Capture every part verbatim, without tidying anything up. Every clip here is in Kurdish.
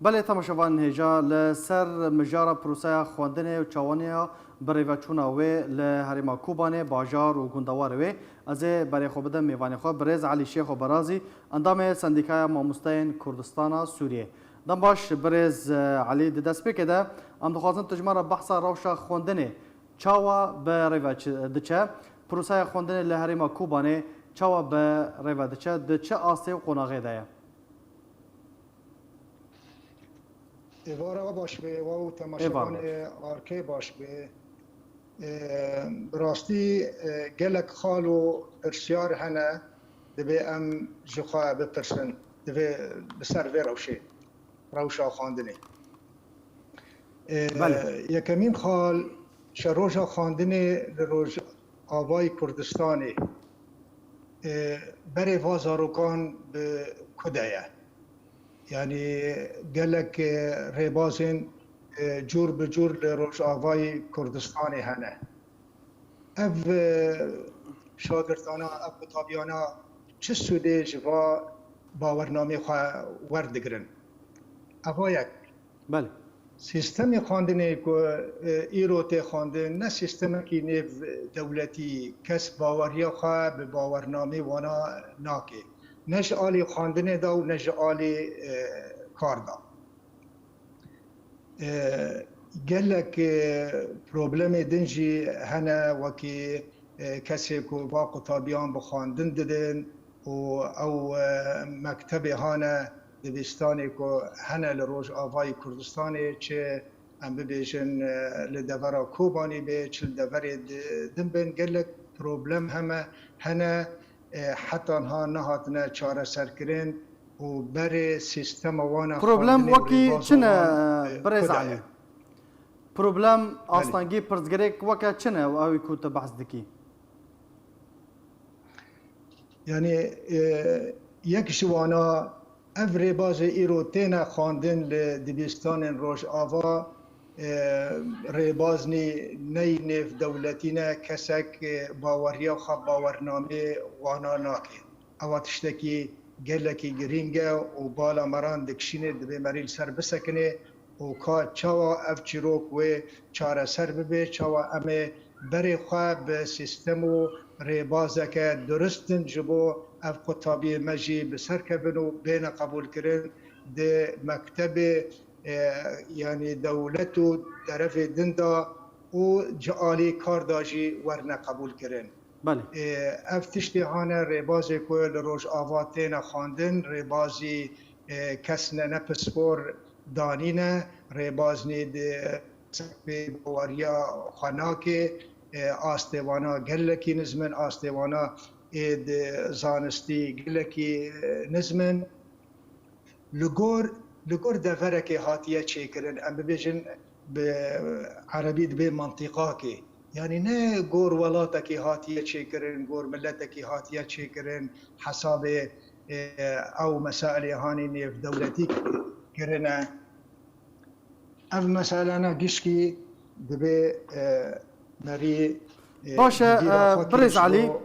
Belê, temaşevanên hêja, li ser mijara proseya xwendinê û çawaniya birêveçûna wê li herêma Kobanê, bajar û gundewarê wê, ez ê berê xwe bidim mêvanê xwe, birêz Elî Şêxo Berazî, endamê Sendîkaya Mamosteyên Kurdistana Sûriyê. Dem baş, birêz, e, Elî, di destpêkê de em dixwazin tu ji me re behsa rewşa xwendinê çawa bi rê ve çi-, diçe, proseya xwendinê li herêma Kobanê çawa bi rê ve diçe, di çi astê û qonaxê de ye? Êvara we baş be, we û Êvar temaşevanê baş. Arkê baş be. Ê, bi rastî, ê, gelek xal û pirsyar hene, divê em ji xwe bipirsin, divê bi ser vê rewşê, rewşa xwendinê. Ê, Belê. Yekemîn xal, şeroja xwendinê li Rojavayê Kurdistanê, ê, berê va zarokan bi ku de ye? Yanî gelek, e, rêbazên, e, cûr bi cûr li Rojavayê Kurdistanê hene. Ev, e, şagirtana, ev qutabiyana çi sûdê ji va bawernamê xwe werdigirin? Eva yek. Belê. Sîstemê xwendinê ku, e, îro tê xwendin, ne sîstemekî nêv dewletî, kes baweriya xwe bi bawernamê wana nake. Ne ji alî xwendinê de û ne ji alî, e, kar de. E, gelek, e, problemê din jî hene, wekî, e, kesê ku va qutabiyan bi xwendin didin û ew, e, mektebê hane dibistanê ku hene li Rojavayê Kurdistanê, çi em bibêjin, e, li devera Kobanê be, çi li deverê di-, din bin, gelek problem heme hene, e, heta niha nehatine çareserkirin û berê sîstema wana Problem xwendinê û wekî rêbaza çi ne, wan, e, birêz ku de Elî? ye? Problem Belê. astengî pirsgirêk weke çi ne û ew ê ku tu behs dikî? Yanî, e, yek ji wana ev rêbazê îro têne xwendin li dibistanên Rojava, e, rêbaznî ney nêvdewletî ne, kesek, e, baweriya xwe bawernamê wana nake. Ewa tiştekî gelekî girîng e û bala me ran dikişînê, divê me rî li ser bisekinê û ka çawa ev çîrok wê çareser bibe, çawa em ê berê xwe bi sîstem û rêbazeke durist din ji bo ev qutabiyê me jî bi ser kevin û bêne qebûlkirin di mektebê, e, yanî dewlet û derevê din de û ji alî kar de jî werne qebûlkirin. Belê. Ê, ev tiştê hane rêbazê ku li Rojava têne xwendin, rêbazî, ê, kes ne, ne pispor danîne, rêbaznî di sekbê baweriya xwe nake, ê, astê wana gelekî nizm in, astê wana ê di zanistî gelekî, ê, nizm in. Li gor, li gor deverekê hatiye çêkirin, em bibêjin bi erebî dibê mantîqakê. Yanî ne gor welatekê hatiye çêkirin, gor miletekê hatiye çêkirin, hesabê, e, ew mesailê hanê nêvdewletî kirine. Ev meselana gişkî dibê, e, merî, e, Baş e, bi bîra e, xwe birêz kirî ji Elî. bo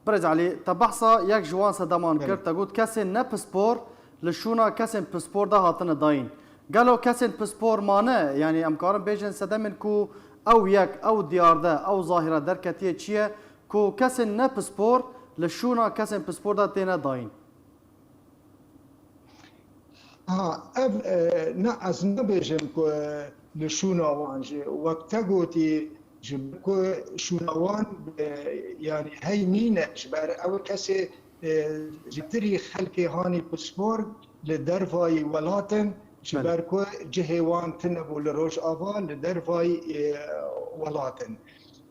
Birêz Elî, te behsa yek ji wan sedeman Belê. kir, te got kesên ne pispor li şûna kesên pispor de hatine dayîn. Gelo kesên pispor mane? Yanî em karin bêjin sedemên ku ew yek, ew diyar de, ew zahîra derketiye çi ye ku kesên ne pispor li şûna kesên pispor de têne dayîn? Ha, ev, e, ne, ez nabêjim ku, e, li şûna wan jî, wek te gotî, ji ber ku şûna wan, e, yanî hey nîne, ji ber ew kesê, e, zêdetirî xelkê hanî pispor li dervayî welat in, ji Belê. ber ku cihê wan tune bû li Rojava, li dervayî, e, welat in.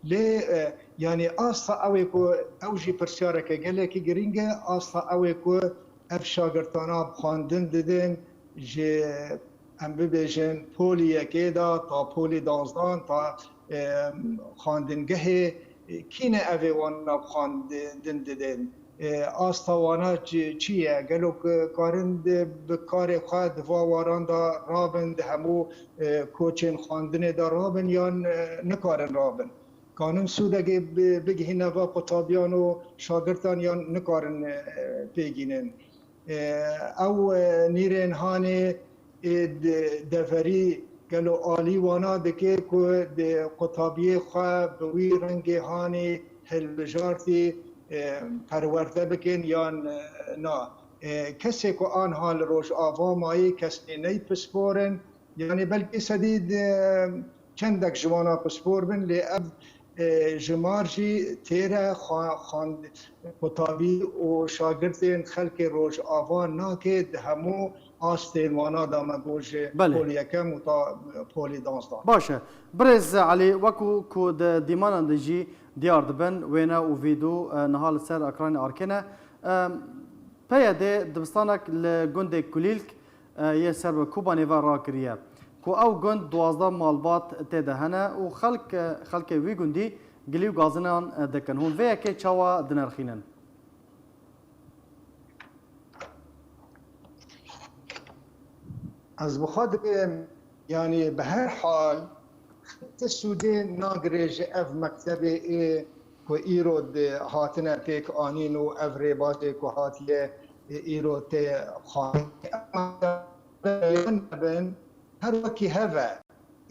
Lê, e, yanî asta ew ê ku, ew jî pirsyareke gelekî girîng e, asta ew ê ku ev şagirtana xwendin didin, ji, em bibêjin, polî yekê de ta polî danzdan ta, e, xwendingehê, e, kî ne ev ê wana xwendin didin? E, asta wana çi, çi ye? Gelo ku karin di, bi karê xwe di va waran de rabin, di hemû, e, koçên xwendinê de rabin yan, e, nikarin rabin? Kanin sûdekê bi-, bigihîne va qutabiyan û şagirtan yan nikarin, e, pêgînin? E, ew, e, nîrên hanê, ê di deverî gelo alî wana dike ku di qutabiyê xwe bi wî rengê hanî hilbijartî, e, perwerde bikin yan, e, na. E, kesê ku anha li Rojava mayî kesê ney pispor in, yanî belkî sedî di çendek ji wana pispor bin, lê ev, e, jimar jî têre xwa-, xwend-, qutabî û şagirtên xelkê Rojava nake di hemû astên wana de me got ji Belê. Polî yekem û ta polî danzdan. Baş e. Birêz Elî, wekû ku di dîmanan de jî diyar dibin, wêne û vîdyo, e, niha li ser ekranê arkê ne. E, P Y D dibistanek li gundê Kulîlk, e, yê ser bi Kobanê ve rakiriye, ku ew gund duwazdeh malbat tê de hene û xelk, e, xelkê wî gundî gilî û gazinan, e, dikin. Hûn vê yekê çawa dinirxînin? Ez bi xwe dibêm, yanî bi her hal, ti sûdê nagire ji ev mektebê ê ku îro di hatine pêk anîn û ev rêbazê ku hatiye, e, îro tê xwarin. Em nebin, her wekî hev e.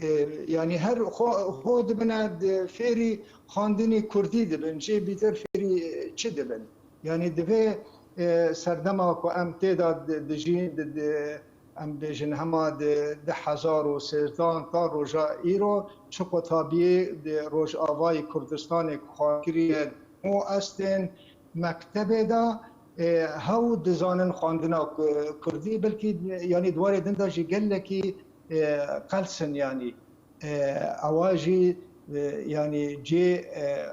E, yanî her xwe, xwe dibine di fêrî xwendinî kurdî dibin, jê bîtir fêrî çi dibin? Yanî divê, e, serdema ku em tê de di-, dijîn, di-, di-, em bêjin hema di du hezar û sêzdehan ta roja îro çi qutabiyê di Rojavayê Kurdistanê ku xwar kiriye û estên mektebê de, e, hew dizanin xwendina ku-, kurdî, belkî, yanî di warê din de jî gelekî, e, qels in, yanî. E, ewa jî, e, yanî cê, e,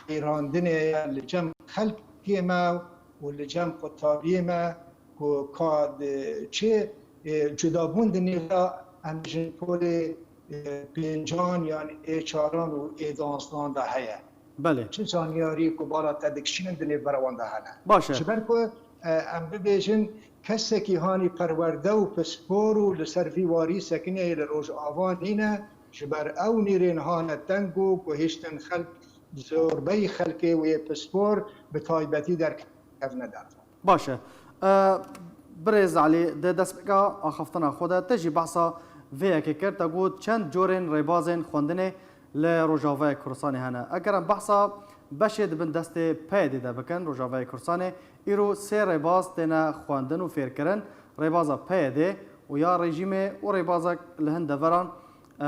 heyrandinê ye li cem xelkê me û li cem qutabiyê me ku ka di çi, e, cudabûn di nêv de em jin polê, e, pêncan yan ê çaran û ê danzdan de heye. Belê. Çi zanyarî ku bala te dikişînin di nêvbera wan de hene. Baş e. Ji ber ku, e, em bibêjin, kesekî hanî perwerde û pispor û li ser vî warî sekineyê li Rojava nîne, ji ber ew nîrên hane teng û ku hiştin xelk, zorbeyî xelkê wê pispor bi taybetî derkevine derve. Baş e. E, Birêz Elî, di destpêka axaftina xwe de te jî behsa vê yekê kir, te got çend corên rêbazên xwendinê li Rojavayê Kurdistanê hene. Eger em behsa beşê di bin destê P Y D'ê de bikin, Rojavayê Kurdistanê îro sê rêbaz têne xwendin û fêrkirin, rêbaza P Y D'ê û ya rejîmê û rêbazek li hin deveran, e,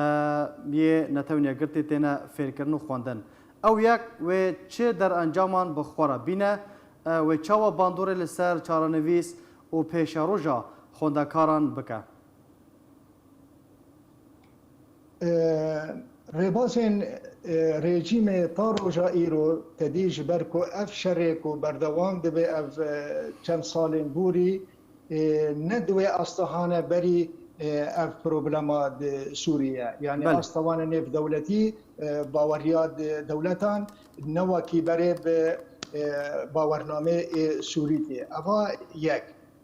yê Netewên Yekgirtî têne fêrkirin û xwendin. Ew yek wê çi derencaman bi xwe re bîne, e, wê çawa bandorê li ser çarenivîs û pêşeroja xwendekaran bike? E, Rêbazên, e, rejîmê ta roja îro, te dî ji ber ku ev şerê ku berdewam dibe ev, e, çend salên borî, e, ne di wê asta hane berî, e, ev problema di Sûriyê ye. Yanî Belê. Asta wan e nêvdewletî, e, baweriya di dewletan ne wekî berê bi, e, bawernameyê ê Sûrî tê. Eva yek.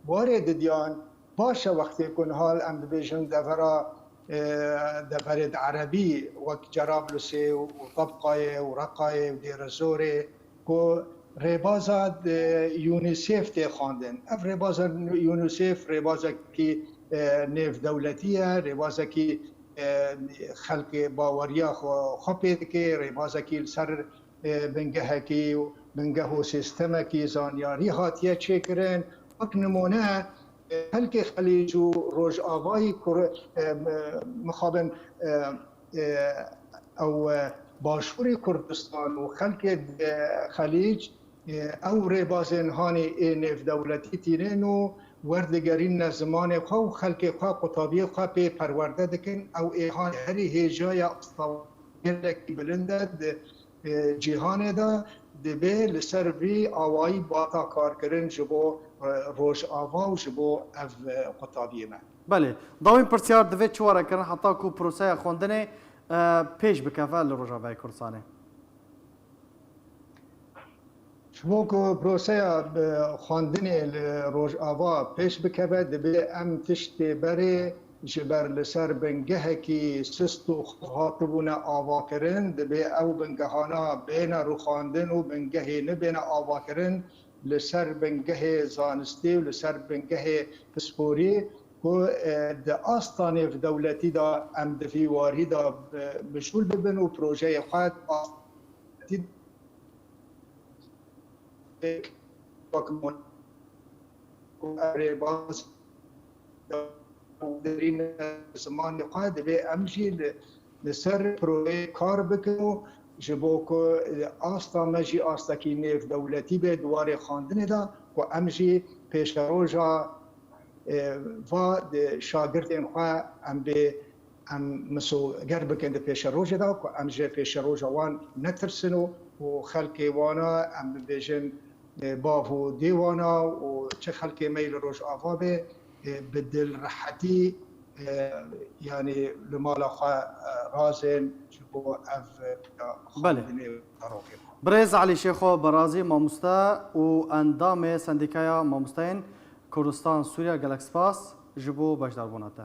Warê didiyan, baş e wextê ku niha em dibêjin devera, e, deverê di erebî wek Cerablusê û Tabqayê û Reqayê û Dêrezorê ku rêbaza di UNICEF tê xwendin. Ev rêbaza UNICEF rêbazekî, e, nêvdewletî ye, rêbazekî, e, xelkê baweriya xwe, xwe pê dike, rêbazekî li ser, e, bingehekî û bingeh û sîstemekî zanyarî hatiye çêkirin. Wek nimûne, e, xelkê Xelîc û Rojavayî Kur-, e, mixabin, e, e, ew, e, Başûrê Kurdistan û xelkê, e, Xelîc, e, ew rêbazên hanê ê nêvdewletî tînin û werdigerîne zimanê xwe û xelkê xwe qutabiyê xwe pê perwerde dikin. Ew ê hanê herî hêjaya asta gelekî bilind e di, e, cîhanê de, dibe li ser vî awayî bata karkirin ji bo, e, Rojava û ji bo ev, e, qutabiyê me. Belê. Dawîn pirsyar, divê çi were kirin heta ku proseya xwendinê, e, pêş bikeve li Rojavayê Kurdistanê? Ji bo ku proseya, e, xwendinê li Rojava pêş bikeve, divê em tiştê berê ji ber li ser bingehekî sist û xurt hatibûne avakirin, divê ew bingehana bêne rûxandin û bingehê nibêne avakirin li ser bingehê zanistî û li ser bingehê pisporî. ku, e, di asta nêvdewletî de em di vî warî de bi, meşgûl bibin û projeyê xwe di asta dewletî de wek ku ev rêbaz derîne zimanê xwe, divê em jî li, li ser projeyê kar bikin û ji bo ku asta me jî astekî nêvdewletî be di warê xwendinê de, ku em jî pêşeroja, e, va di şagirtên xwe em bê em misoger bikin di pêşerojê de, ku em ji pêşeroja wan netirsin û, û xelkê wana em bibêjin, e, bav û dê wana û çi xelkê me yî li Rojava be, e, bi dilrehetî, e, yanî li mala xwe, e, razên ji bo ev, e, Belê. Xwendinê zarokên xwe. Birêz Elî Şêxo Berazî, mamoste û endamê Sendîkaya Mamosteyên Kurdistan Sûriya, gelek spas ji bo beşdarbûna te.